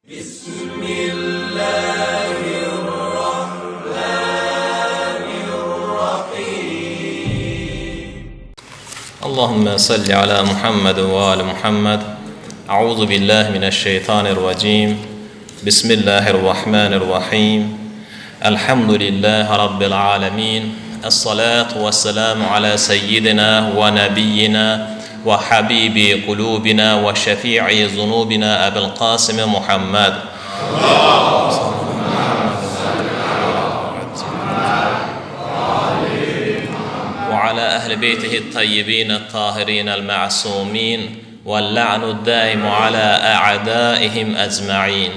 Bismillahirrahmanirrahim. Allahümme salli ala Muhammed ve ali Muhammed. Euzu billahi mineşşeytanirracim. Bismillahirrahmanirrahim. Elhamdülillahi rabbil alamin. Essalatu vesselamu ala seyyidina ve nebiyyina ve habibi kulubina ve şefii zunubina Ebil Kasım Muhammed. وعلى أهل بيته الطيبين الطاهرين المعصومين واللعن الدائم على أعدائهم أجمعين.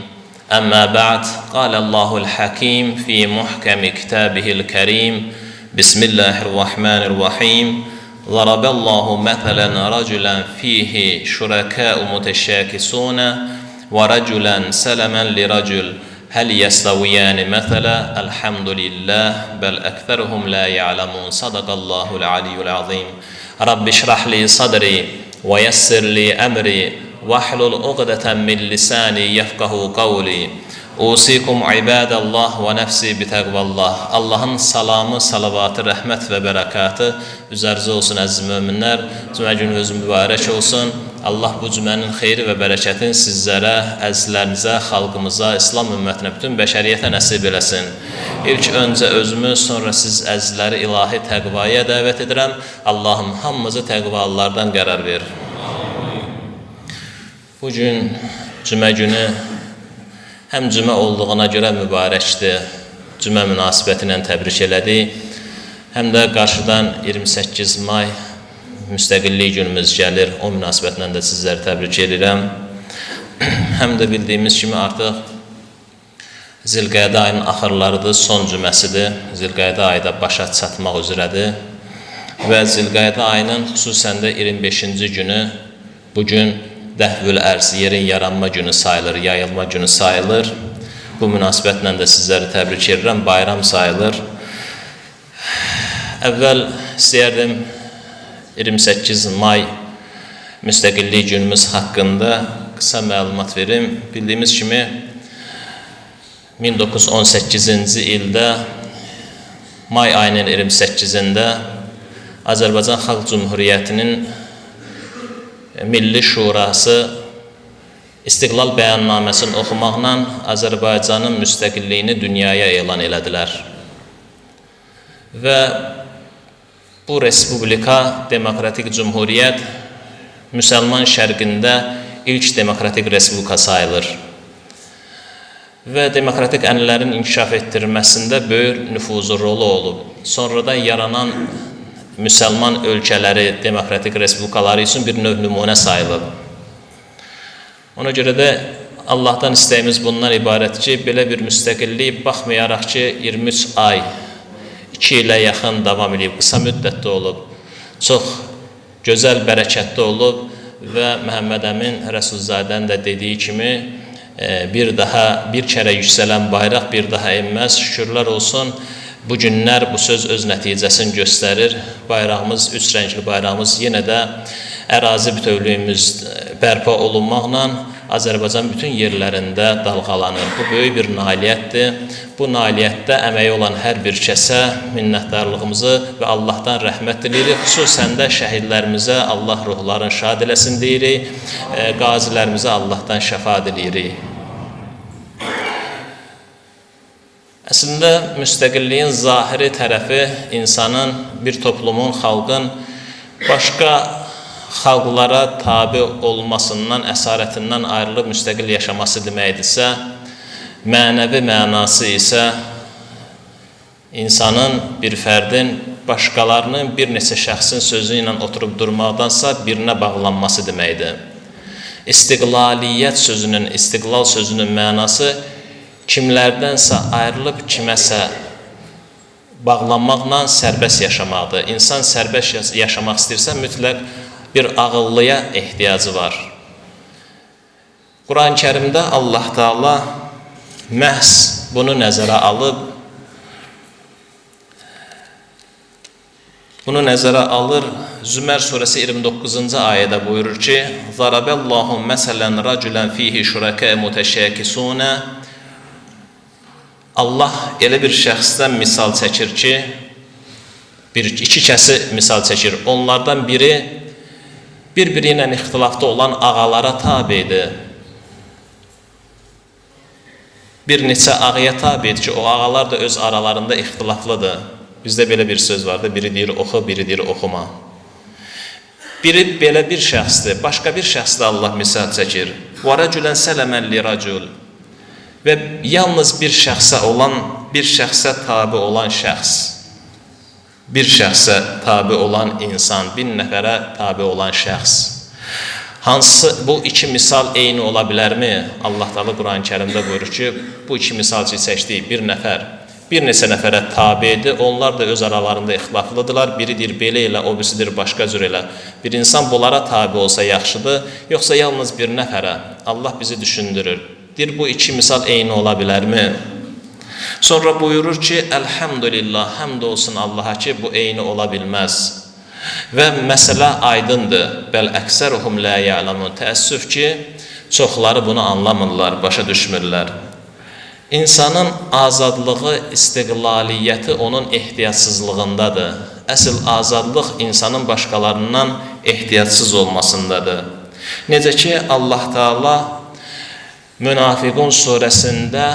أما بعد، قال الله الحكيم في محكم كتابه الكريم: بسم الله الرحمن الرحيم. ضرب الله مثلا رجلا فيه شركاء متشاكسون ورجلا سلما لرجل هل يستويان مثلا الحمد لله بل أكثرهم لا يعلمون. صدق الله العلي العظيم. رب اشرح لي صدري ويسر لي أمري واحلل عقدة من لساني يفقه قولي. Usikum ibadallah və nəfsi bitəqvallah. Allahın salamı, salavatı, rəhmət və bərəkatı üzərinizə olsun əziz möminlər. Cümə gününüz mübarək olsun. Allah bu cümənin xeyri və bərəkətini sizlərə, əzizlərinizə, xalqımıza, İslam ümmətinə, bütün bəşəriyyətə nəsib eləsin. İlk öncə özümü, sonra siz əzizləri ilahi təqvaya dəvət edirəm. Allahım hamımızı təqvalılardan qərar ver. Bugün cümə günü həm cümə olduğuna görə mübarəkdir, cümə münasibəti ilə təbrik elədik, həm də qarşıdan 28 may müstəqillik günümüz gəlir, o münasibətlə də sizləri təbrik edirəm. Həm də bildiyimiz kimi artıq Zilqədə ayının axırlarıdır, son cüməsidir, Zilqədə ayı da başa çatmaq üzrədir və Zilqədə ayının xüsusən də 25-ci günü bugün Dəhvül ərz, yerin yaranma günü sayılır, yayılma günü sayılır. Bu münasibətlə də sizləri təbrik edirəm, bayram sayılır. Əvvəl istəyərdim 28 may müstəqillik günümüz haqqında qısa məlumat verim. Bildiyimiz kimi 1918-ci ildə may ayının 28-də Azərbaycan Xalq Cümhuriyyətinin Milli Şurası İstiqlal Bəyannaməsini oxumaqla Azərbaycanın müstəqilliyini dünyaya elan elədilər. Və bu respublika, demokratik cümhuriyyət müsəlman şərqində ilk demokratik respublika sayılır. Və demokratik ənənələrin inkişaf etdirməsində böyük nüfuzu rolu olub. Sonradan yaranan müsəlman ölkələri, demokratik respublikaları üçün bir növ nümunə sayılıb. Ona görə də Allahdan istəyimiz bundan ibarət ki, belə bir müstəqillik baxmayaraq ki, 23 ay, 2 ilə yaxın davam edib, qısa müddətdə olub, çox gözəl, bərəkətli olub və Məhəmməd Əmin Rəsulzadənin də dediyi kimi, bir daha, bir kərə yüksələn bayraq bir daha enməz, şükürlər olsun. Bu günlər bu söz öz nəticəsini göstərir. Bayrağımız, üç rəngli bayrağımız yenə də ərazi bütövlüyümüz bərpa olunmaqla Azərbaycan bütün yerlərində dalğalanır. Bu böyük bir nailiyyətdir. Bu nailiyyətdə əməyi olan hər bir kəsə minnətdarlığımızı və Allahdan rəhmət diləyirik. Xüsusən də şəhidlərimizə Allah ruhlarını şad eləsin deyirik. Qazilərimizə Allahdan şəfa diləyirik. Əslində, müstəqilliyin zahiri tərəfi insanın, bir toplumun, xalqın başqa xalqlara tabi olmasından, əsarətindən ayrılıb müstəqil yaşaması deməkdirsə, mənəvi mənası isə insanın, bir fərdin, başqalarının, bir neçə şəxsin sözü ilə oturub durmaqdansa birinə bağlanması deməkdir. İstiqlaliyyət sözünün, istiqlal sözünün mənası kimlərdənsə ayrılıb kiməsə bağlanmaqla sərbəst yaşamaqdır. İnsan sərbəst yaşamaq istəyirsə, mütləq bir ağıllıya ehtiyacı var. Quran-ı Kərimdə Allah Teala məhz bunu nəzərə alıb Bunu nəzərə alır, Zümer surəsi 29-cu ayədə buyurur ki: "Zaraballahu məsələn raculan fihi şuraka mutəşakkisuna." Allah elə bir şəxsdən misal çəkir ki, iki kəsi misal çəkir. Onlardan biri bir-biri ilə ixtilafda olan ağalara tabedir. Bir neçə ağaya tabedir ki, o ağalar da öz aralarında ixtilaflıdır. Bizdə belə bir söz vardı, biri deyir oxu, biri deyir oxuma. Biri belə bir şəxsdir, başqa bir şəxsdə Allah misal çəkir. وَرَجُلًا سَلَمًا لِرَجُلٍ. Və yalnız bir şəxsə olan, bir şəxsə tabi olan şəxs, bir şəxsə tabi olan insan, bir nəfərə tabi olan şəxs. Hansı bu iki misal eyni ola bilərmi? Allah Teala Quran-ı Kərimdə buyurur ki, bu iki misal ki çəkdiyi bir nəfər bir neçə nəfərə tabedir, onlar da öz aralarında ixtilaflıdırlar. Biri deyir belə elə, o birisi deyir başqa cür elə. Bir insan bunlara tabi olsa yaxşıdır, yoxsa yalnız bir nəfərə? Allah bizi düşündürür. Deyir, bu iki misal eyni ola bilərmi? Sonra buyurur ki, əlhəmdülillah, həmd olsun Allaha ki, bu eyni ola bilməz. Və məsələ aydındır. Bəl əksəruhum lə ya'lamun. Təəssüf ki, çoxları bunu anlamırlar, başa düşmürlər. İnsanın azadlığı, istiqlaliyyəti onun ehtiyatsızlığındadır. Əsl azadlıq insanın başqalarından ehtiyatsız olmasındadır. Necə ki, Allah Teala Münafiqun surəsində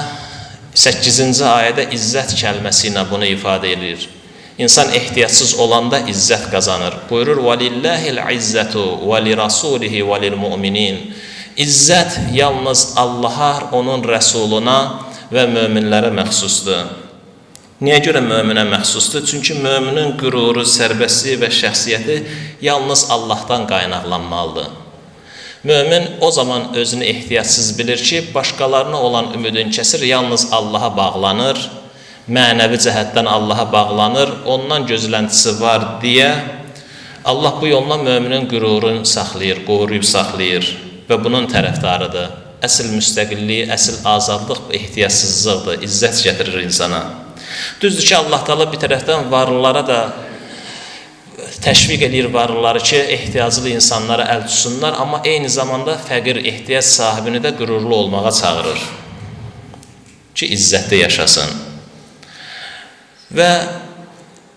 8-ci ayədə izzət kəlməsi ilə bunu ifadə edir. İnsan ehtiyatsız olanda izzət qazanır. Buyurur: "Velillahil izzetu ve li rasulihi ve lil mu'minin." İzzət yalnız Allaha, onun rəsuluna və möminlərə məxsusdur. Niyə görə möminə məxsusdur? Çünki möminin qüruru, sərbəstliyi və şəxsiyyəti yalnız Allahdan qaynaqlanmalıdır. Mömin o zaman özünü ehtiyatsız bilir ki, başqalarına olan ümidini kəsir, yalnız Allaha bağlanır, mənəvi cəhətdən Allaha bağlanır, ondan gözləntisi var deyə Allah bu yolla möminin qürurunu saxlayır, qoruyub saxlayır və bunun tərəfdarıdır. Əsl müstəqillik, əsl azadlıq ehtiyatsızlıqdır, izzət gətirir insana. Düzdür ki, Allah Teala bir tərəfdən varlılara da təşviq eləyir varlıları ki, ehtiyaclı insanlara əl tutsunlar, amma eyni zamanda fəqir, ehtiyac sahibini də qürurlu olmağa çağırır ki, izzətdə yaşasın. Və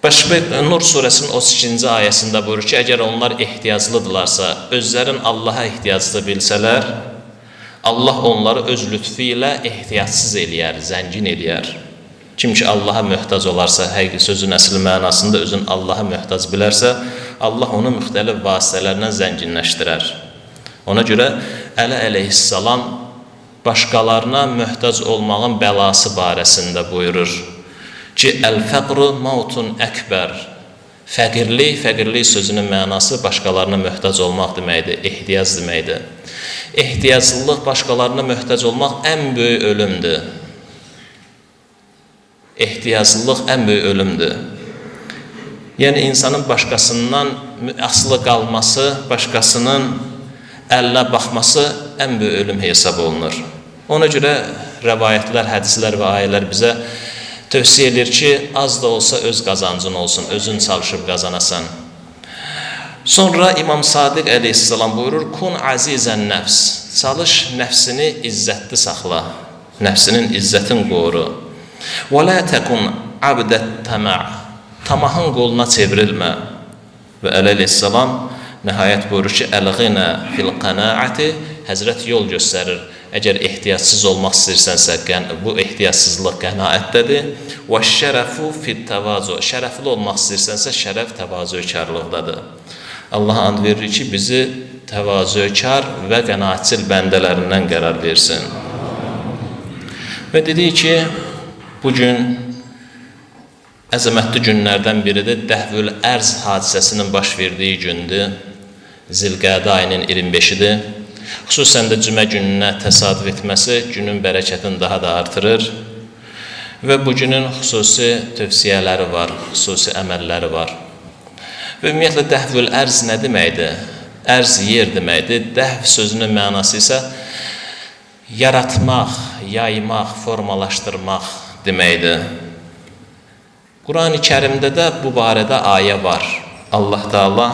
başqa Nur surəsinin 32-ci ayəsində buyurur ki, əgər onlar ehtiyaclıdırlarsa, özlərin Allaha ehtiyaclı bilsələr, Allah onları öz lütfü ilə ehtiyatsız eləyər, zəngin eləyər. Kim ki Allaha möhtac olarsa, həqiqi sözün əsl mənasında özün Allaha möhtac bilərsə, Allah onu müxtəlif vasitələrlə zənginləşdirər. Ona görə Əli əleyhissalam başqalarına möhtac olmağın bəlası barəsində buyurur ki, əl-fəqru mautun əkbər. Fəqirlik, fəqirlik sözünün mənası başqalarına möhtac olmaq deməkdir, ehtiyac deməkdir. Ehtiyaclılıq, başqalarına möhtac olmaq ən böyük ölümdür. Ehtiyaclılıq ən böyük ölümdür. Yəni insanın başqasından asılı qalması, başqasının əlinə baxması ən böyük ölüm hesab olunur. Ona görə rəvayətlər, hədislər və ayələr bizə tövsiyə edir ki, az da olsa öz qazancın olsun, özün çalışıb qazanasan. Sonra İmam Sadiq əleyhissalam buyurur: "Kun azizən nəfs." Çalış nəfsini izzətli saxla. Nəfsinin izzətin qoru. Və la təkun abdət təma'. Tamahın qoluna çevrilmə. Və Əli əleyhissalam nəhayət buyurur ki, əl-ğina fil qənaəti. Həzrət yol göstərir. Əgər ehtiyatsız olmaq istəyirsənsə, bu ehtiyatsızlıq qənaətdədir. Və şərəfu fit təvazu. Şərəfli olmaq istəyirsənsə, şərəf təvazökarlıqdadır. Allah and verir ki, bizi təvazökar və qənaətçil bəndələrindən qərar versin. Və dedik ki, bugün əzəmətli günlərdən biridir. Dəhvül Ərz hadisəsinin baş verdiyi gündür. Zilqədə ayının 25-idir. Xüsusən də cümə gününə təsadüf etməsi günün bərəkətini daha da artırır. Və bu günün xüsusi tövsiyələri var, xüsusi əməlləri var. Və ümumiyyətlə dəhvül ərz nə deməkdir? Ərz yer deməkdir. Dəhv sözünün mənası isə yaratmaq, yaymaq, formalaşdırmaq deməkdir. Qurani Kərimdə də bu barədə ayə var. Allah Teala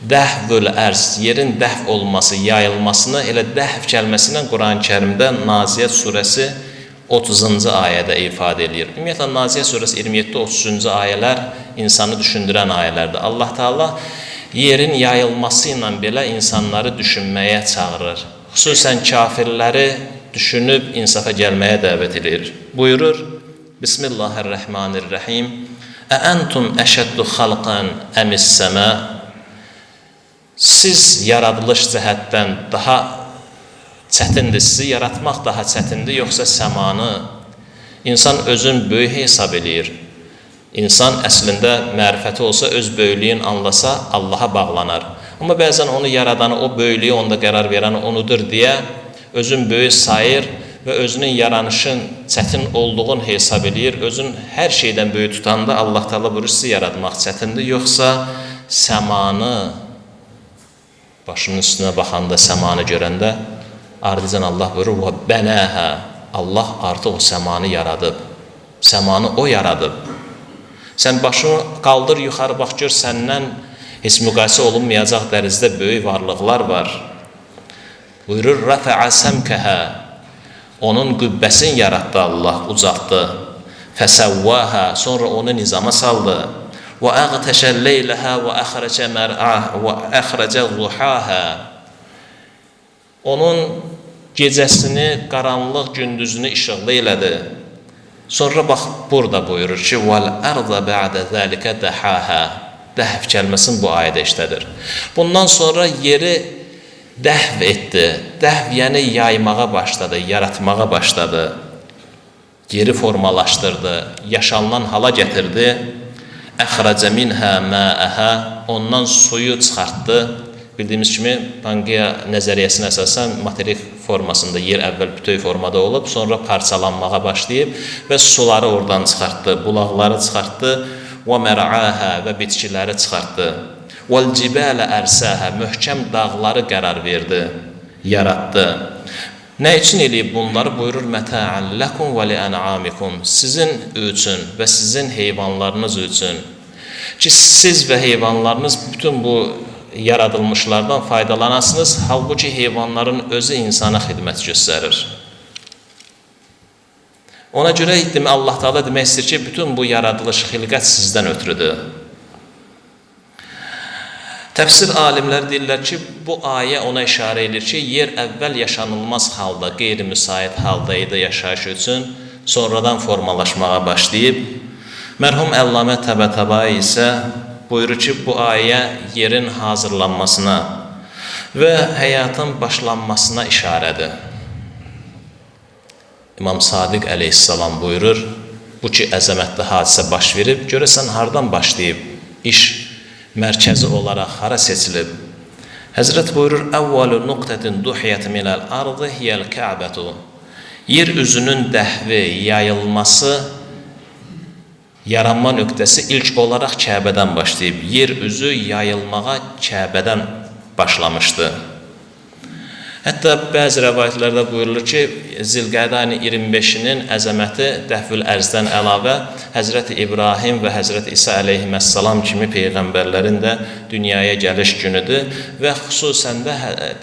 dəhvül ərz, yerin dəhv olması, yayılmasını elə dəhv kəlməsindən Quran-ı Kərimdə Naziyyat surəsi 30-cu ayədə ifadə eləyir. Ümumiyyətlə Naziyyat surəsi 27-33-cü ayələr insanı düşündürən ayələrdir. Allah Teala yerin yayılması ilə belə insanları düşünməyə çağırır. Xüsusən kafirləri düşünüb insafa gəlməyə dəvət edir. Buyurur: Bismillahirrahmanirrahim. Əəntum əşəddu xalqan əmis-səma? Siz yaradılış cəhətdən daha çətindir, sizi yaratmaq daha çətindir, yoxsa səmanı? İnsan özün böyük hesab eləyir. İnsan əslində mərifəti olsa, öz böyüklüyünü anlasa, Allaha bağlanar. Amma bəzən onu yaradanı, o böyüklüyü onda qərar verəni onudur deyə özün böyük sayır və özünün yaranışın çətin olduğunu hesab eləyir. Özün hər şeydən böyük tutanda Allah Teala buyurur, sizi yaratmaq çətindir, yoxsa səmanı? Başının üstünə baxanda, səmanı görəndə ardıcan Allah buyurur: "Və bənəhə." Allah artıq o səmanı yaradıb. Səmanı o yaradıb. Sən başını qaldır yuxarı bax gör, səndən heç müqayisə olunmayacaq dərəcədə böyük varlıqlar var. Buyurur: "Rəfəə səmkəhə." Onun qübbəsini yaratdı Allah, ucaltdı. Fəsəvvəhə, sonra onu nizama saldı. Və əğtəşə leyləhə və əxrəcə mər'ah və əxrəcə zuhahə. Onun gecəsini qaranlıq, gündüzünü işıqlı elədi. Sonra bax burada buyurur ki: "Vəl ərdə bə'də zəlikə dəhahə." Dəhv kəlməsini bu ayədə işlədir. Bundan sonra yeri dəhv etdi. Dəhv yəni yaymağa başladı, yaratmağa başladı. Yeri formalaşdırdı, yaşanılan hala gətirdi. Əxrəcə minhə məəhə, ondan suyu çıxartdı. Bildiyimiz kimi Pangea nəzəriyyəsinə əsasən materik formasında yer əvvəl bütöv formada olub, sonra parçalanmağa başlayıb və suları oradan çıxartdı, bulaqları çıxartdı, və mər'ahə, və bitkiləri çıxartdı. Vəl cibələ ərsəhə, möhkəm dağları qərar verdi, yaratdı. Nə üçün eləyib bunları? Buyurur: "Mətəən ləkum və liənamikum." Sizin üçün və sizin heyvanlarınız üçün. Ki siz və heyvanlarınız bütün bu yaradılmışlardan faydalanasınız. Halbuki heyvanların özü insana xidmət göstərir. Ona görə demək, Allah Teala demək istəyir ki, bütün bu yaradılış, xilqət sizdən ötrüdür. Təfsir alimləri deyirlər ki, bu ayə ona işarə edir ki, yer əvvəl yaşanılmaz halda, qeyri-müsait halda idi yaşayış üçün, sonradan formalaşmağa başlayıb. Mərhum Əllamə Təbətəbai isə buyurur ki, bu ayə yerin hazırlanmasına və həyatın başlanmasına işarədir. İmam Sadiq əleyhissalam buyurur, bu ki əzəmətli hadisə baş verib, görəsən hardan başlayıb iş mərkəzi olaraq hara seçilib? Həzrət buyurur: "Əvvəlu nuqtətin duhiyət minəl ardı hiyəl Kəbətu." Yer üzünün dəhvi, yayılması, yaranma nöqtəsi ilk olaraq Kəbədən başlayıb. Yer üzü yayılmağa Kəbədən başlamışdı. Hətta bəzi rəvayətlərdə buyurulur ki, Zilqədə ayının 25-inin əzəməti dəhvül ərzdən əlavə Həzrəti İbrahim və Həzrəti İsa əleyhissalam kimi peyğəmbərlərin də dünyaya gəliş günüdür və xüsusən də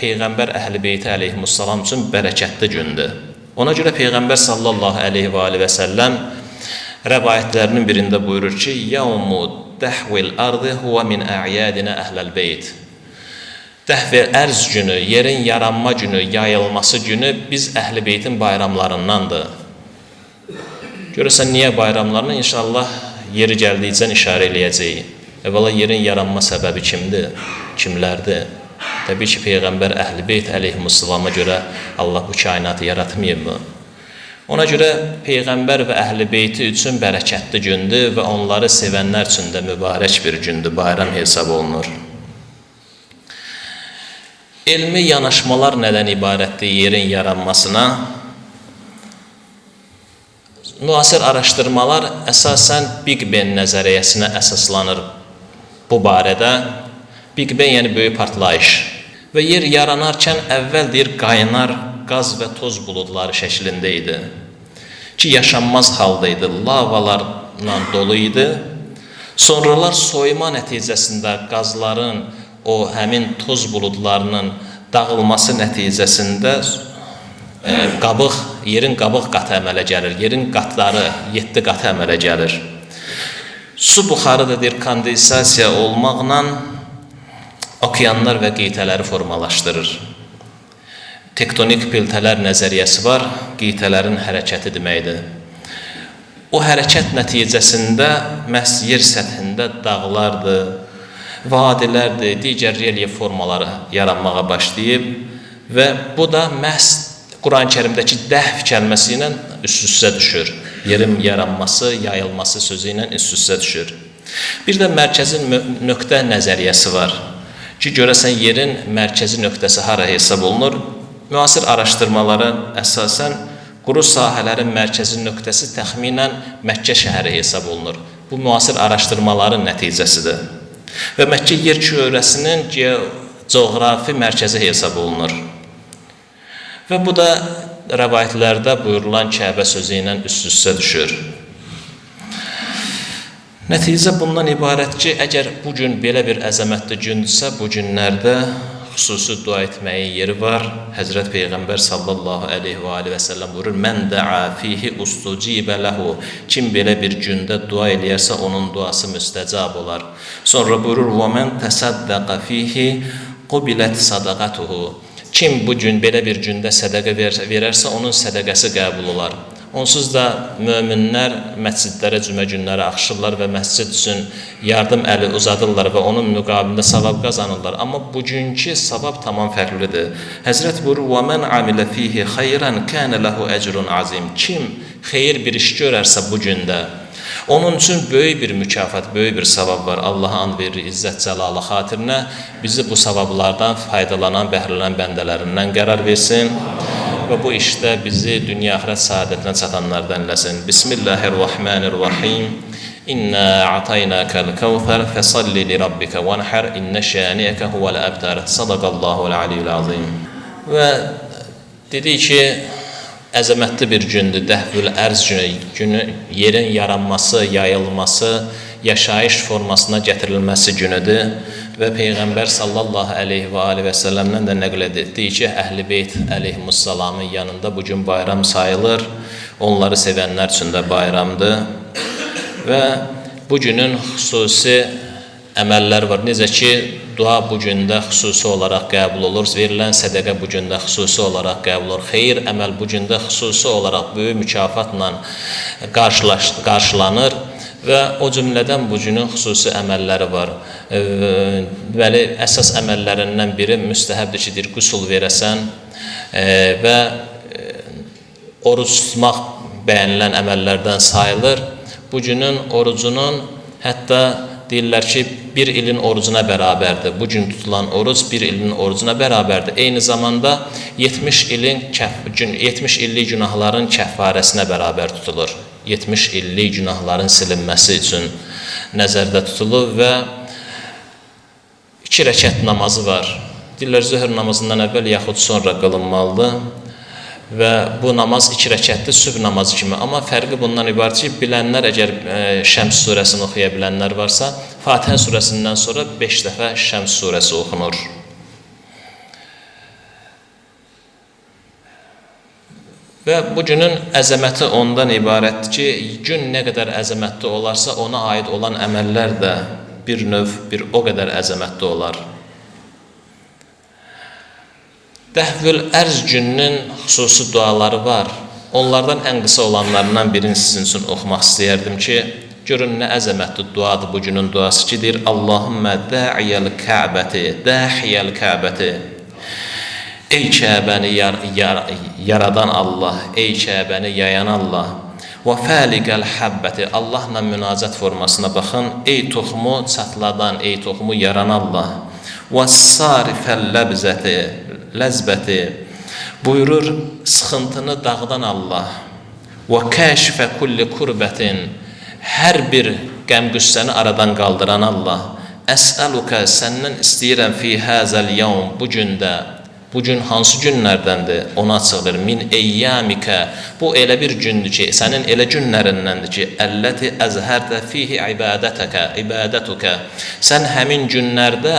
Peyğəmbər Əhl-i Beyti əleyhissalam üçün bərəkətli gündür. Ona görə Peyğəmbər sallallahu əleyhi və alihi və səlləm rəvayətlərinin birində buyurur ki, "Yevmu dəhvil ardı huve min a'yadina əhləl beyt." Dəhv ərz günü, yerin yaranma günü, yayılması günü biz Əhl-i Beytin bayramlarındandır. Görəsən niyə bayramlarını? İnşallah yeri gəldikcə işarə eləyəcəyik. Əvvəla yerin yaranma səbəbi kimdir? Kimlərdir? Təbii ki, Peyğəmbər Əhl-i Beyt əleyhissalama görə Allah bu kainatı yaratmayıb mı? Ona görə Peyğəmbər və Əhl-i Beyti üçün bərəkətli gündür və onları sevənlər üçün də mübarək bir gündür, bayram hesab olunur. Elmi yanaşmalar nədən ibarətdir yerin yaranmasına? Müasir araşdırmalar əsasən Big Ben nəzəriyyəsinə əsaslanır bu barədə. Big Ben yəni böyük partlayış. Və yer yaranarkən əvvəl deyir qaynar qaz və toz buludları şəklində idi. Ki yaşanmaz halda idi, lavalarla dolu idi. Sonralar soyuma nəticəsində qazların, o həmin toz buludlarının dağılması nəticəsində qabıq, yerin qabıq qatı əmələ gəlir. Yerin qatları, 7 qatı əmələ gəlir. Su buxarı da deyir, kondensasiya olmaqla okeanlar və qitələri formalaşdırır. Tektonik piltələr nəzəriyyəsi var, qitələrin hərəkəti deməkdir. O hərəkət nəticəsində məhz yer səthində dağlardır, vadilərdir, digər relyef formaları yaranmağa başlayıb və bu da məhz Quran-ı Kərimdəki dəhv kəlməsi ilə üst-üstə düşür. Yerin yaranması, yayılması sözü ilə üst-üstə düşür. Bir də mərkəzi nöqtə nəzəriyyəsi var ki, görəsən yerin mərkəzi nöqtəsi hara hesab olunur? Müasir araşdırmalara əsasən quru sahələrin mərkəzi nöqtəsi təxminən Məkkə şəhəri hesab olunur. Bu müasir araşdırmaların nəticəsidir. Və Məkkə yer kürəsinin coğrafi mərkəzi hesab olunur. Və bu da rəvayətlərdə buyurulan Kəbə sözü ilə üst-üstə düşür. Nəticə bundan ibarət ki, əgər bu gün belə bir əzəmətli gündürsə, bu günlərdə xüsusi dua etməyin yeri var. Həzrət Peyğəmbər sallallahu əleyhi və alihi və səlləm buyurur: "Mən da'a fihi ustucibə lehu." Kim belə bir gündə dua eləyərsə, onun duası müstəcab olar. Sonra buyurur: "Və men təsaddaqa fihi qubilat sadaqatuhu." Kim bu gün belə bir gündə sədaqə verərsə, onun sədaqəsi qəbul olar. Onsuz da möminlər məscidlərə cümə günləri axışırlar və məscid üçün yardım əli uzadırlar və onun müqabilində savab qazanırlar. Amma bugünkü savab tamam fərqlidir. Həzrət buyurur: "Və men amilə fihi xeyran kana lehu ecrun azim." Kim xeyir bir iş görərsə bu gündə, onun üçün böyük bir mükafat, böyük bir savab var. Allaha and verir izzət cəlalı xatirinə bizi bu savablardan faydalanan, bəhrələnən bəndələrindən qərar versin və bu işdə bizi dünya axirət saadətinə çatanlardan eləsin. Bismillahirrahmanirrahim. İnna a'taynakal kevser fesalli li rabbike venhar inne şaniyeke huvel ebtar. Sadaqallahul aliyyul azim. Və dedik ki, əzəmətli bir gündür, Dəhvül Ərz günü, yerin yaranması, yayılması, yaşayış formasına gətirilməsi günüdür və Peyğəmbər sallallahu əleyhi və alihi və səlləmdən də nəql etdiyi ki, Əhl-i Beyt əleyhimussalamın yanında bu gün bayram sayılır, onları sevənlər üçün də bayramdır və bu günün xüsusi əməllər var. Necə ki, dua bu gündə xüsusi olaraq qəbul olur, verilən sədəqə bu gündə xüsusi olaraq qəbul olur, xeyir əməl bu gündə xüsusi olaraq böyük mükafatla qarşılanır və o cümlədən bu günün xüsusi əməlləri var. Deməli, əsas əməllərindən biri müstəhəbdir ki, deyir, qüsul verəsən və oruc tutmaq bəyənilən əməllərdən sayılır. Bu günün orucunun hətta deyirlər ki, bir ilin orucuna bərabərdir. Bu gün tutulan oruc bir ilin orucuna bərabərdir. Eyni zamanda 70 illik günahların kəffarəsinə bərabər tutulur. 70 illik günahların silinməsi üçün nəzərdə tutulur və 2 rəkət namazı var. Deyirlər, zöhr namazından əvvəl yaxud sonra qılınmalıdır. Və bu namaz 2 rəkətli sübh namazı kimi. Amma fərqi bundan ibarət ki, bilənlər əgər Şəms surəsini oxuya bilənlər varsa, Fatihə surəsindən sonra 5 dəfə Şəms surəsi oxunur. Və bu günün əzəməti ondan ibarətdir ki, gün nə qədər əzəmətli olarsa, ona aid olan əməllər də bir növ, bir o qədər əzəmətli olar. Dəhvül Ərz gününün xüsusi duaları var. Onlardan ən qısa olanlarından birini sizin üçün oxumaq istəyərdim ki, görün nə əzəmətli duadır bu günün duası ki, deyir: Allahümmə da'iyəl Kəbəti, dahiyəl Kəbəti. Ey Kəbəni yaradan Allah, ey Kəbəni yayan Allah. Və fəliqəl həbbəti, Allahla münacat formasına baxın. Ey toxumu çatladan, ey toxumu yaran Allah. Və sarifəl ləbzəti, ləzbəti, buyurur, sıxıntını dağdan Allah. Və kəşfə kulli kurbətin, hər bir qəm-qüssəni aradan qaldıran Allah. Əsəlukə, səndən istəyirəm fi həzəl yevm, bu gündə, Bu gün hansı günlərdəndir? Onu açıqlayır. Min eyyamikə. Bu elə bir gündür ki, sənin elə günlərindəndir ki, əlləti əzhərtə fihi ibadətəkə, ibadətukə. Sən həmin günlərdə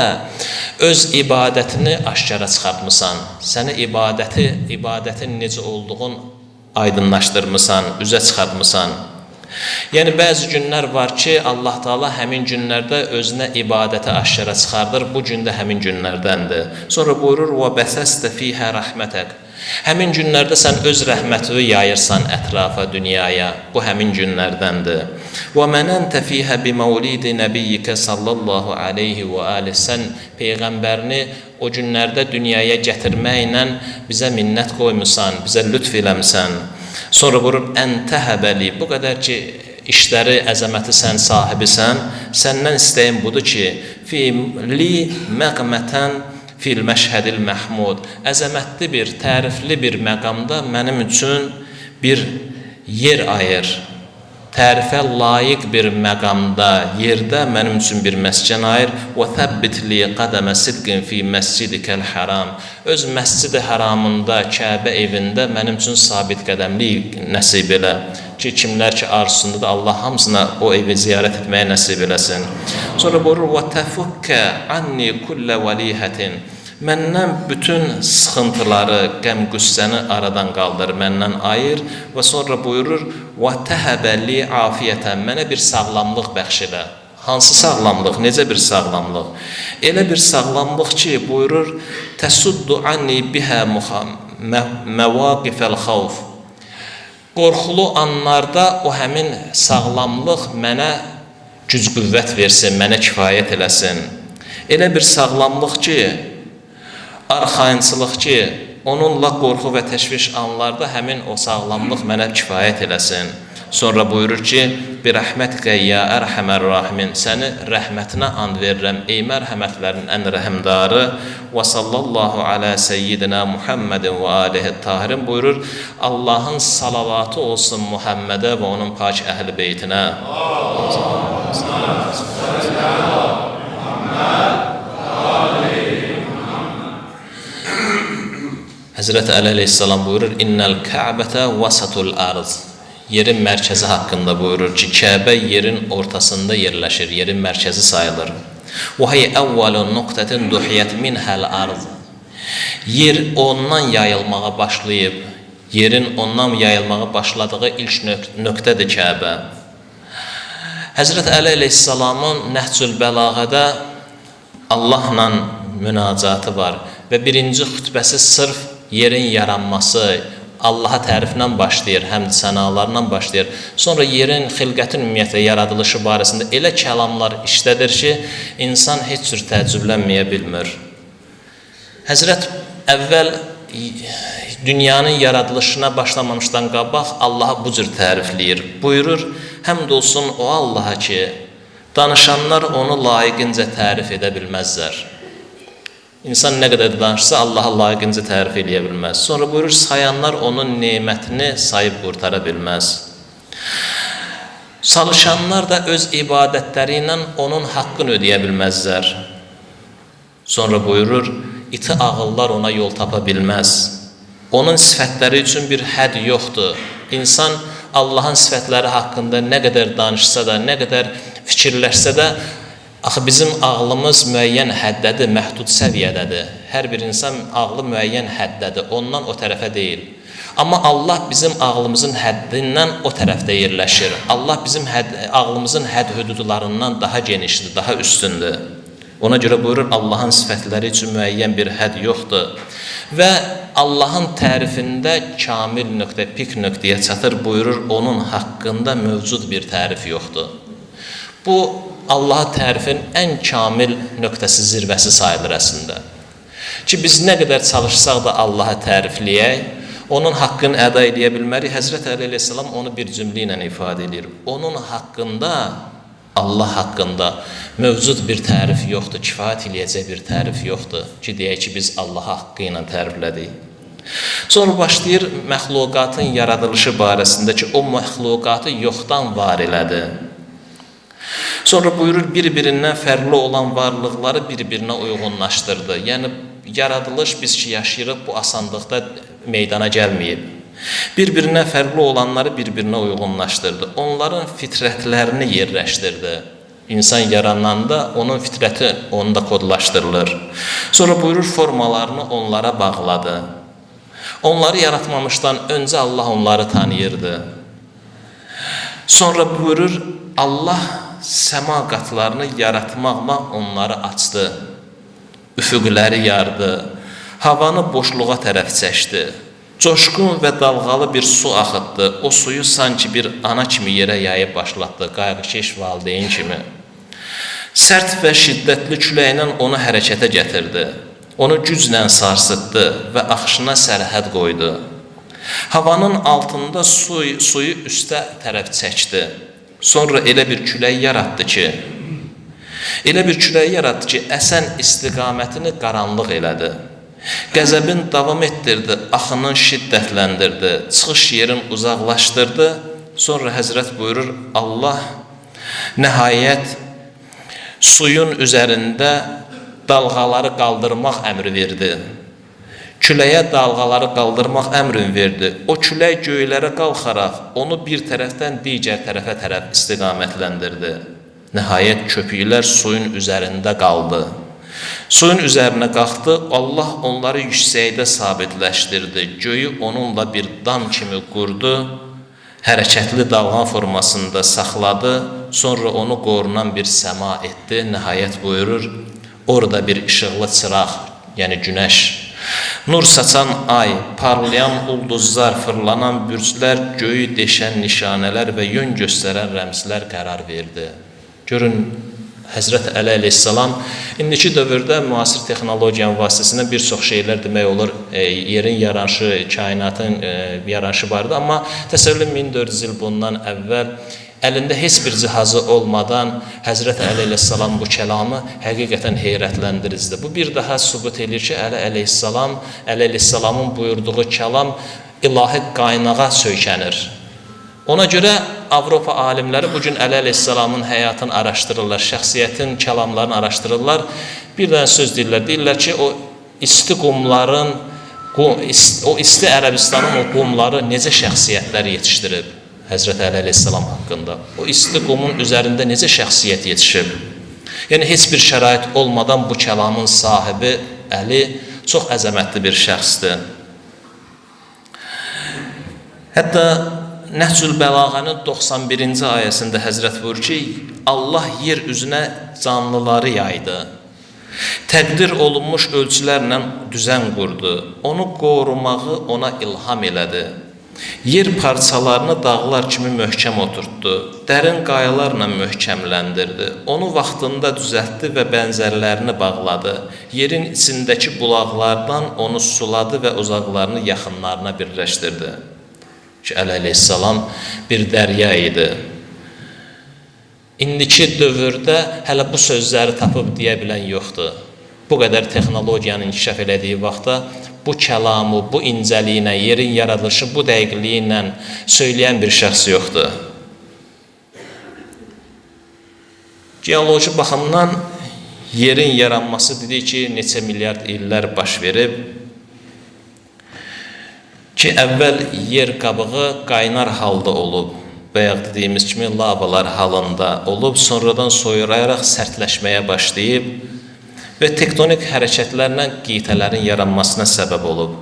öz ibadətini aşkara çıxartmısan. Səni ibadətin necə olduğunu aydınlaşdırmısan, üzə çıxartmısan. Yəni bəzi günlər var ki, Allah Taala həmin günlərdə özünə ibadəti aşkara çıxardır. Bu gün də həmin günlərdəndir. Sonra buyurur: "Və bəsəstə fihə rəhmətək." Həmin günlərdə sən öz rəhmətini yayırsan ətrafa, dünyaya. Bu həmin günlərdəndir. "Və mənəntə fihə bimavlidi nəbiyyikə sallallahu alayhi və alihi." Sən peyğəmbərini o günlərdə dünyaya gətirməklə bizə minnət qoymusan, bizə lütf eləmisən. Sonra buyurur: "Ən təhəbəli." Bu qədər ki, işləri, əzəməti sən sahibisən, səndən istəyim budur ki, fi li məqmətən fil məşhədil məhmud. Əzəmətli bir, tərifli bir məqamda mənim üçün bir yer ayır. Tərifə layiq bir məqamda, yerdə mənim üçün bir məskən ayır. Və təbbit li qədəmə sidqin fi məscidikəl haram. Öz məscid-i haramında, Kəbə evində mənim üçün sabit qədəmlik nəsib elə. Ki, kimlər ki arzusundadır, Allah hamısına o evi ziyarət etməyə nəsib eləsin. Sonra buyurur: "Və təfukkə anni kullə vəlihətin." Məndən bütün sıxıntıları, qəm-qüssəni aradan qaldır, məndən ayır. Və sonra buyurur: "Və təhəbə li afiyətən." Mənə bir sağlamlıq bəxş elə. Hansı sağlamlıq? Necə bir sağlamlıq? Elə bir sağlamlıq ki, buyurur: "Təsuddu anni bihə məvaqifəl xavf." Qorxulu anlarda o həmin sağlamlıq mənə güc qüvvət versin, mənə kifayət eləsin. Elə bir sağlamlıq ki, arxayınçılıq ki, onunla qorxu və təşviş anlarda həmin o sağlamlıq mənə kifayət eləsin. Sonra buyurur ki, bi rəhmətikə ya ərhəmər rahimin. Səni rəhmətinə and verirəm, ey mərhəmətlərin ən rəhimdarı. Və sallallahu alə səyyidina Muhammedin və alihi tahirin. Buyurur, Allahın salavatı olsun Muhammedə və onun pak əhl-i beytinə. Həzrət Əli əleyhissalam buyurur: "İnnəl Kəbətə vasatul arz." Yerin mərkəzi haqqında buyurur ki, Kəbə yerin ortasında yerləşir, yerin mərkəzi sayılır. Və hiyə əvvəlu nuqtətin duhiyət minhəl arz. Yer ondan yayılmağa başlayıb, yerin ondan yayılmağa başladığı ilk nöqtədir Kəbə. Həzrət Əli əleyhissalamın Nəhcül Bəlağədə Allahla münacatı var və birinci xütbəsi sırf yerin yaranması, Allaha təriflə başlayır, həmd sənalarla başlayır. Sonra yerin, xilqətin ümumiyyətlə yaradılışı barəsində elə kəlamlar işlədir ki, insan heç cür təəccüblənməyə bilmir. Həzrət əvvəl dünyanın yaradılışına başlamamışdan qabaq Allahı bu cür tərifləyir. Buyurur, həmd olsun o Allaha ki, danışanlar onu layiqincə tərif edə bilməzlər. İnsan nə qədər danışsa, Allaha layiqincə tərif eləyə bilməz. Sonra buyurur, sayanlar onun nemətini sayıb qurtara bilməz. Çalışanlar da öz ibadətləri ilə onun haqqını ödəyə bilməzlər. Sonra buyurur, iti ağıllar ona yol tapa bilməz. Onun sifətləri üçün bir hədd yoxdur. İnsan Allahın sifətləri haqqında nə qədər danışsa da, nə qədər fikirləşsə də, axı bizim ağlımız müəyyən həddədir, məhdud səviyyədədir. Hər bir insan ağlı müəyyən həddədir, ondan o tərəfə deyil. Amma Allah bizim ağlımızın həddindən o tərəfdə yerləşir. Allah bizim ağlımızın hədd hüdudlarından daha genişdir, daha üstündür. Ona görə buyurur, Allahın sifətləri üçün müəyyən bir hədd yoxdur. Və Allahın tərifində kamil nöqtə, pik nöqtəyə çatır, buyurur, onun haqqında mövcud bir tərif yoxdur. Bu, Allaha tərifin ən kamil nöqtəsi, zirvəsi sayılır əslində. Ki, biz nə qədər çalışsaq da Allaha tərifləyək, onun haqqını əda eləyə bilmərik. Həzrət Əli əleyhissalam onu bir cümlə ilə ifadə edir. Onun haqqında, Allah haqqında mövcud bir tərif yoxdur, kifayət eləyəcək bir tərif yoxdur ki, deyək ki, biz Allaha haqqı ilə təriflədik. Sonra başlayır məxluqatın yaradılışı barəsində ki, o məxluqatı yoxdan var elədi. Sonra buyurur, bir-birindən fərqli olan varlıqları bir-birinə uyğunlaşdırdı. Yəni, yaradılış biz ki yaşayırıq, bu asanlıqda meydana gəlməyib. Bir-birinə fərqli olanları bir-birinə uyğunlaşdırdı. Onların fitrətlərini yerləşdirdi. İnsan yarananda onun fitrəti onda kodlaşdırılır. Sonra buyurur, formalarını onlara bağladı. Onları yaratmamışdan öncə Allah onları tanıyırdı. Sonra buyurur, Allah səma qatlarını yaratmaqla onları açdı. Üfüqləri yardı. Havanı boşluğa tərəf çəkdi. Coşqun və dalğalı bir su axıtdı. O suyu sanki bir ana kimi yerə yayıb başlatdı, qayğıkeş valideyn kimi. Sərt və şiddətli küləklə onu hərəkətə gətirdi. Onu güclə sarsıtdı və axışına sərhəd qoydu. Havanın altında suyu üstə tərəf çəkdi. Sonra elə bir külək yaratdı ki, əsən istiqamətini qaranlıq elədi. Qəzəbin davam etdirdi, axının şiddətləndirdi, çıxış yerin uzaqlaşdırdı. Sonra Həzrət buyurur, Allah nəhayət suyun üzərində dalğaları qaldırmaq əmri verdi. Küləyə dalğaları qaldırmaq əmrini verdi. O külək göylərə qalxaraq onu bir tərəfdən digər tərəfə tərəf istiqamətləndirdi. Nəhayət köpüklər suyun üzərində qaldı. Suyun üzərinə qalxdı, Allah onları yüksəkdə sabitləşdirdi. Göyü onunla bir dam kimi qurdu, hərəkətli dalğa formasında saxladı, sonra onu qorunan bir səma etdi. Nəhayət buyurur, orada bir işıqlı çıraq, yəni günəş, nur saçan ay, parlayan ulduzlar, fırlanan bürclər, göyü deşən nişanələr və yön göstərən rəmzlər qərar verdi. Görün, Həzrət Əli əleyhissalam indiki dövrdə müasir texnologiyanın vasitəsilə bir çox şeylər demək olur, yerin yaranışı, kainatın yaranışı vardı. Amma təsəvvür edin, 1400 il bundan əvvəl əlində heç bir cihazı olmadan Həzrət Əli əleyhissalam bu kəlamı həqiqətən heyrətləndiricidir. Bu bir daha sübut edir ki, Əli əleyhissalam, Əli əleyhissalamın buyurduğu kəlam ilahi qaynağa söykənir. Ona görə Avropa alimləri bugün Əli əleyhissalamın həyatını araşdırırlar, şəxsiyyətin kəlamlarını araşdırırlar. Bir dənə söz deyirlər, deyirlər ki, o isti qumların, o isti Ərəbistanın o qumları necə şəxsiyyətlər yetişdirib Həzrət Əli əleyhissalam haqqında? O isti qumun üzərində necə şəxsiyyət yetişib? Yəni, heç bir şərait olmadan bu kəlamın sahibi Əli çox əzəmətli bir şəxsdir. Hətta Nəhcül Bəlağənin 91-ci ayəsində Həzrət buyurur ki, Allah yer üzünə canlıları yaydı. Təqdir olunmuş ölçülərlə düzən qurdu. Onu qorumağı ona ilham elədi. Yer parçalarını dağlar kimi möhkəm oturtdu. Dərin qayalarla möhkəmləndirdi. Onu vaxtında düzəltdi və bənzərlərini bağladı. Yerin içindəki bulaqlardan onu suladı və uzaqlarını yaxınlarına birləşdirdi. Ki, Əli əleyhissalam bir dərya idi. İndiki dövrdə hələ bu sözləri tapıb deyə bilən yoxdur. Bu qədər texnologiyanın inkişaf elədiyi vaxtda bu kəlamı, bu incəliyinə, yerin yaradılışı bu dəqiqliyi ilə söyləyən bir şəxs yoxdur. Geoloji baxımdan yerin yaranması dedik ki, neçə milyard illər baş verib ki, əvvəl yer qabığı qaynar halda olub, bayaq dediyimiz kimi lavalar halında olub, sonradan soyurayaraq sərtləşməyə başlayıb və tektonik hərəkətlərlə qitələrin yaranmasına səbəb olub.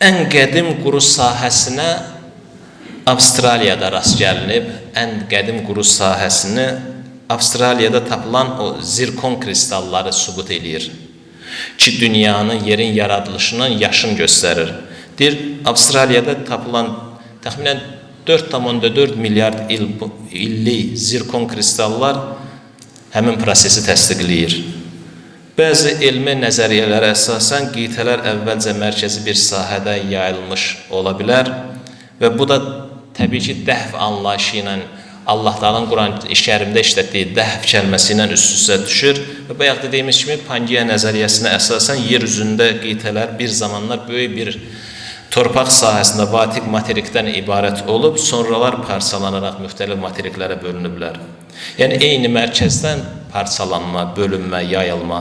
Ən qədim quru sahəsinə Avstraliyada rast gəlinib. Ən qədim quru sahəsini Avstraliyada tapılan o zirkon kristalları sübut eləyir ki, dünyanın, yerin yaradılışının yaşını göstərir. Deyir, Avstraliyada tapılan təxminən 4,4 milyard illik zirkon kristallar həmin prosesi təsdiqləyir. Bəzi elmi nəzəriyyələrə əsasən qitələr əvvəlcə mərkəzi bir sahədə yayılmış ola bilər və bu da təbii ki, dəhv anlayışı ilə Allah Taala'nın Quran-ı Kərimdə işlətdiyi dəhv kəlməsi ilə üst-üstə düşür və bayaq dediyimiz kimi Pangeya nəzəriyyəsinə əsasən yer üzündə qitələr bir zamanlar böyük bir torpaq sahəsində vatik materikdən ibarət olub, sonralar parçalanaraq müxtəlif materiklərə bölünüblər. Yəni, eyni mərkəzdən parçalanma, bölünmə, yayılma.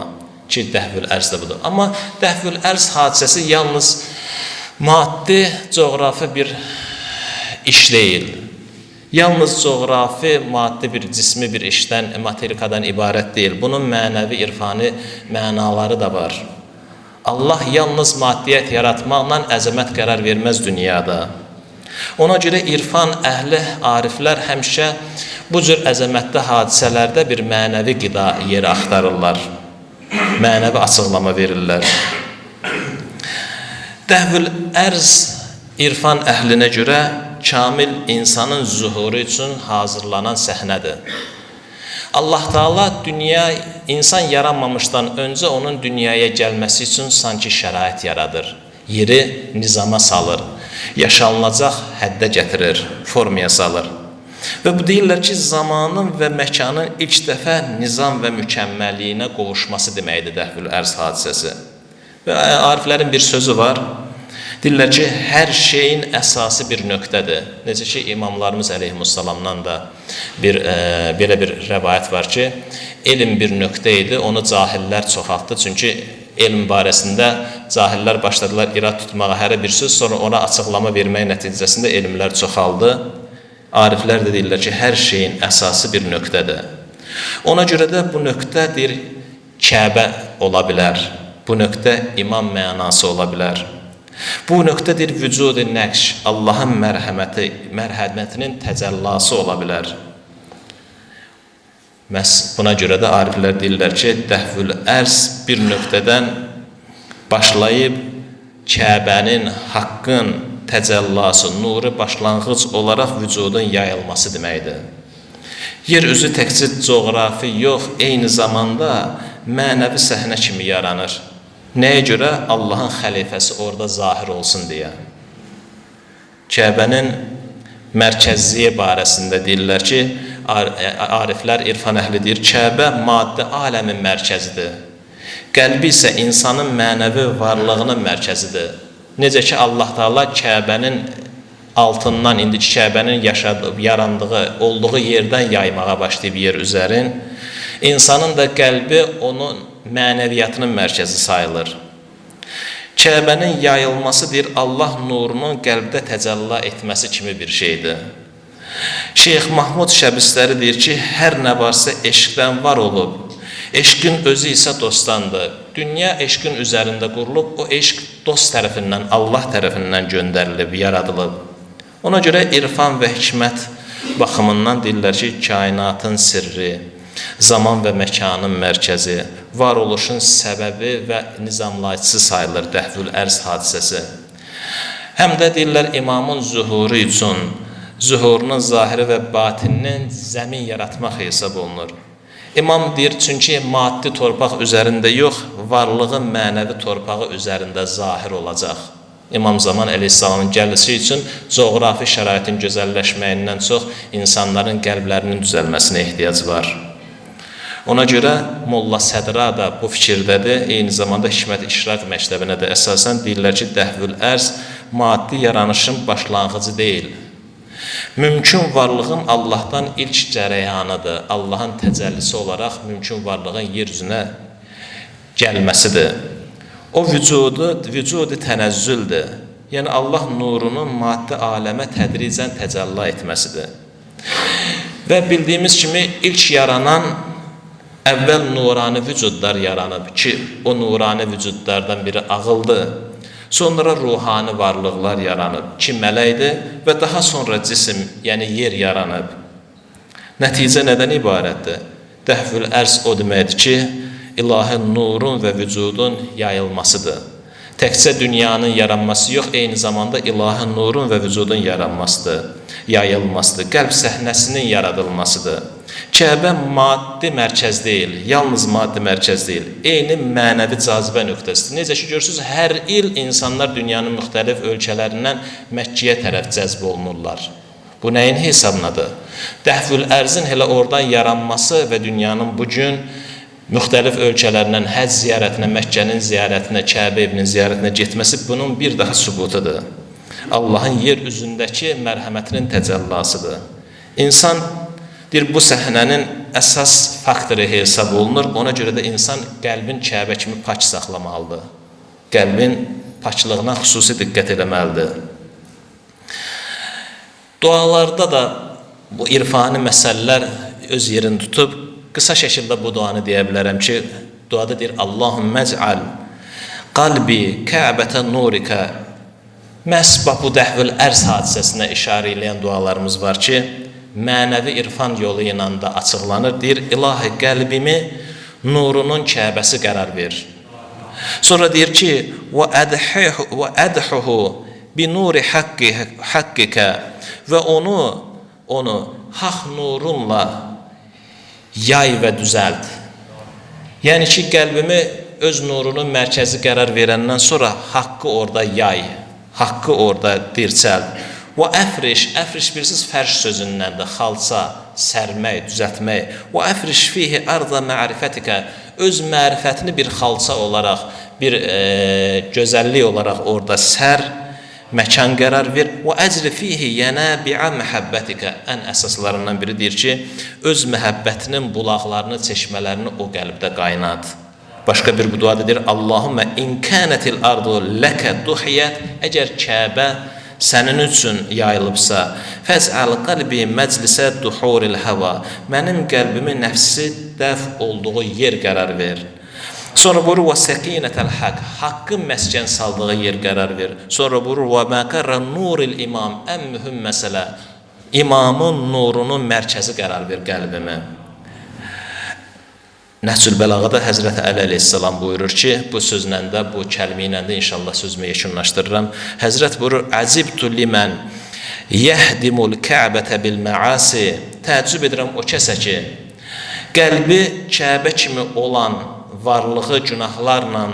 Ki, Dəhvül Ərz də budur. Amma Dəhvül Ərz hadisəsi yalnız maddi, coğrafi bir iş deyil. Yalnız coğrafi, maddi bir cismi bir işdən, materikadan ibarət deyil. Bunun mənəvi, irfani mənaları da var. Allah yalnız maddiyyət yaratmaqla əzəmət qərar verməz dünyada. Ona görə irfan əhli, ariflər həmişə bu cür əzəmətli hadisələrdə bir mənəvi qida yeri axtarırlar. Mənəvi açıqlama verirlər. Dəhvül Ərz irfan əhlinə görə kamil insanın zuhuru üçün hazırlanan səhnədir. Allah Teala dünya, insan yaranmamışdan öncə onun dünyaya gəlməsi üçün sanki şərait yaradır. Yeri nizama salır, yaşanılacaq həddə gətirir, formaya salır. Və bu deyirlər ki, zamanın və məkanın ilk dəfə nizam və mükəmməlliyinə qovuşması deməkdir Dəhvül Ərz hadisəsi. Və ariflərin bir sözü var. Deyirlər ki, hər şeyin əsası bir nöqtədir. Necə ki, imamlarımız əleyhimussalamdan da bir belə bir rəvayət var ki, elm bir nöqtə idi, onu cahillər çoxaltdı. Çünki elm barəsində cahillər başladılar irad tutmağa hərə bir söz, sonra ona açıqlama vermək nəticəsində elmlər çoxaldı. Ariflər də deyirlər ki, hər şeyin əsası bir nöqtədir. Ona görə də bu nöqtə deyir, Kəbə ola bilər. Bu nöqtə imam mənası ola bilər. Bu nöqtə deyir, vücud-i nəqş, Allahın mərhəmətinin təcəllası ola bilər. Məhz buna görə də ariflər deyirlər ki, Dəhvül Ərz bir nöqtədən başlayıb Kəbənin, Haqqın təcəllası, nuru başlanğıc olaraq vücudun yayılması deməkdir. Yer üzü təkcə coğrafi yox, eyni zamanda mənəvi səhnə kimi yaranır. Nəyə görə? Allahın xəlifəsi orada zahir olsun deyə. Kəbənin mərkəzliyi barəsində deyirlər ki, ariflər, irfan əhli deyir, Kəbə maddi aləmin mərkəzidir. Qəlbi isə insanın mənəvi varlığının mərkəzidir. Necə ki, Allah Teala Kəbənin altından, indiki Kəbənin yaşadığı, yarandığı, olduğu yerdən yaymağa başlayıb yer üzərin, insanın da qəlbi onun mənəviyyatının mərkəzi sayılır. Kəbənin yayılması deyir, Allah nurunun qəlbdə təcəlla etməsi kimi bir şeydir. Şeyx Mahmud Şəbistəri deyir ki, hər nə varsa eşqdən var olub, eşqin özü isə dostdandır. Dünya eşqin üzərində qurulub, o eşq dost tərəfindən, Allah tərəfindən göndərilib, yaradılıb. Ona görə irfan və hikmət baxımından deyirlər ki, kainatın sirri, zaman və məkanın mərkəzi, varoluşun səbəbi və nizamlayıcısı sayılır Dəhvül Ərz hadisəsi. Həm də deyirlər, imamın zuhuru üçün, zuhurunun zahiri və batininin zəmin yaratmaq hesab olunur. İmam deyir, çünki maddi torpaq üzərində yox, varlığın mənəvi torpağı üzərində zahir olacaq. İmam Zaman əleyhissalamın gəlisi üçün coğrafi şəraitin gözəlləşməyindən çox insanların qəlblərinin düzəlməsinə ehtiyac var. Ona görə Molla Sədra da bu fikirdədir. Eyni zamanda Hikmət İşraq məktəbinə də əsasən deyirlər ki, Dəhvül Ərz maddi yaranışın başlanğıcı deyil. Mümkün varlığın Allahdan ilk cərəyanıdır. Allahın təcəllisi olaraq mümkün varlığın yer üzünə gəlməsidir. O vücudu tənəzzüldür. Yəni Allah nurunun maddi aləmə tədricən təcəlla etməsidir. Və bildiyimiz kimi ilk yaranan əvvəl nurani vücudlar yaranıb ki, o nurani vücudlardan biri ağıldır. Sonra ruhani varlıqlar yaranıb ki, mələkdir və daha sonra cisim, yəni yer yaranıb. Nəticə nədən ibarətdir? Dəhvül Ərz o deməkdir ki, ilahi nurun və vücudun yayılmasıdır. Təkcə dünyanın yaranması yox, eyni zamanda ilahi nurun və vücudun yaranmasıdır, yayılmasıdır, qəlb səhnəsinin yaradılmasıdır. Kəbə maddi mərkəz deyil, yalnız maddi mərkəz deyil, eyni mənəvi cazibə nöqtəsidir. Necə ki, görürsünüz, hər il insanlar dünyanın müxtəlif ölkələrindən Məkkəyə tərəf cəzb olunurlar. Bu nəyin hesabınadır? Dəhvül Ərzin elə oradan yaranması və dünyanın bugün müxtəlif ölkələrindən həcc ziyarətinə, Məkkənin ziyarətinə, Kəbə evinin ziyarətinə getməsi bunun bir daha sübutudur. Allahın yer üzündəki mərhəmətinin təcəllasıdır. İnsan deyir, bu səhnənin əsas faktoru hesab olunur. Ona görə də insan qəlbin Kəbə kimi pak saxlamalıdır. Qəlbin paklığına xüsusi diqqət eləməlidir. Dualarda da bu irfani məsələlər öz yerini tutub. Qısa şəkildə bu duanı deyə bilərəm ki, duada deyir: Allahümmə ec'al qalbi Kəbətə nurikə. Məhz bax bu dəhvül ərz hadisəsinə işarə eləyən dualarımız var ki, mənəvi irfan yolu ilə də açıqlanır. Deyir, ilahi qəlbimi nurunun Kəbəsi qərar ver. Sonra deyir ki, və ədhuhu bi nuri haqqikə, və onu haqq nurunla yay və düzəlt. Yəni ki, qəlbimi öz nurunun mərkəzi qərar verəndən sonra haqqı orada yay, haqqı orada dirçəlt. Və əfriş, əfriş bilirsiniz fərş sözündəndir, xalça, sərmək, düzəltmək. Və əfriş fihi arda mərifətikə, öz mərifətini bir xalça olaraq, bir gözəllik olaraq orada sər, məkan qərar ver. Və əcri fihi yənəbi'a məhəbbətikə, ən əsaslarından biri deyir ki, öz məhəbbətinin bulaqlarını, çeşmələrini o qəlbdə qaynat. Başqa bir duada deyir: Allahümmə in kənətil ardu ləkə duhiyyət, əgər Kəbə sənin üçün yayılıbsa, fəz'əl qalbi məclisə duhuril həva, mənim qəlbimi nəfsi dəf olduğu yer qərar ver. Sonra buyurur: və səkinətəl haqq, haqqın məskən saldığı yer qərar ver. Sonra buyurur: və məqərrə nuril imam, ən mühüm məsələ, imamın nurunun mərkəzi qərar ver qəlbimə. Nəhcül Bəlağada Həzrəti Əli əleyhissalam buyurur ki, bu sözlə də, bu kəlmə ilə də inşallah sözümü yekunlaşdırıram. Həzrət buyurur: Əcibtu limən yəhdimul Kəbətə bil məasi, təəccüb edirəm o kəsə ki, qəlbi Kəbə kimi olan varlığı günahlarla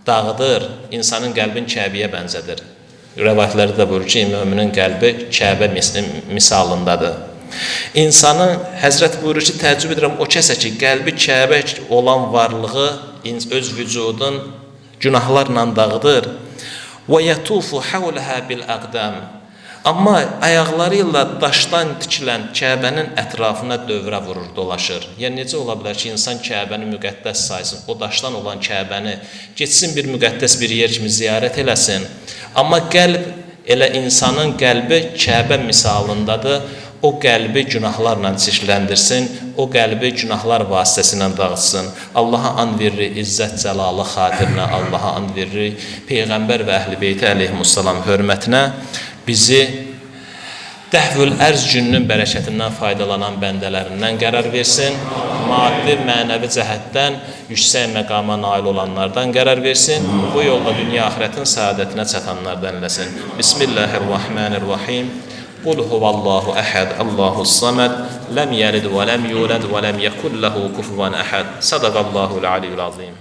dağıdır, insanın qəlbin Kəbəyə bənzədir. Rəvayətlərdə də buyurur ki, müminin qəlbi Kəbə misalındadır. İnsanın, Həzrət buyurur ki, təəccüb edirəm o kəsə ki, qəlbi Kəbə olan varlığı öz vücudun günahlarla dağıdır. Və yətufu havləhə bil əqdəm. Amma ayaqları ilə daşdan tikilən Kəbənin ətrafına dövrə vurur, dolaşır. Yəni necə ola bilər ki, insan Kəbəni müqəddəs saysın, o daşdan olan Kəbəni getsin bir müqəddəs bir yer kimi ziyarət eləsin. Amma qəlb, elə insanın qəlbi Kəbə misalındadır. O qəlbi günahlarla çirkləndirsin, o qəlbi günahlar vasitəsilə dağıtsın. Allaha and veririk, izzət cəlalı xatirinə, Allaha and veririk, Peyğəmbər və Əhl-i Beyti əleyhimussalam hörmətinə bizi Dəhvül Ərz gününün bərəkətindən faydalanan bəndələrindən qərar versin, maddi, mənəvi cəhətdən yüksək məqama nail olanlardan qərar versin, bu yolda dünya axirətin səadətinə çatanlardan eləsin. Bismillahirrahmanirrahim. Qul huvallahu əhəd, Allahu saməd, ləm yəlid və ləm yulad və ləm yəkun ləhu kufuvan əhəd. Sadaqallahul aliyyul azim.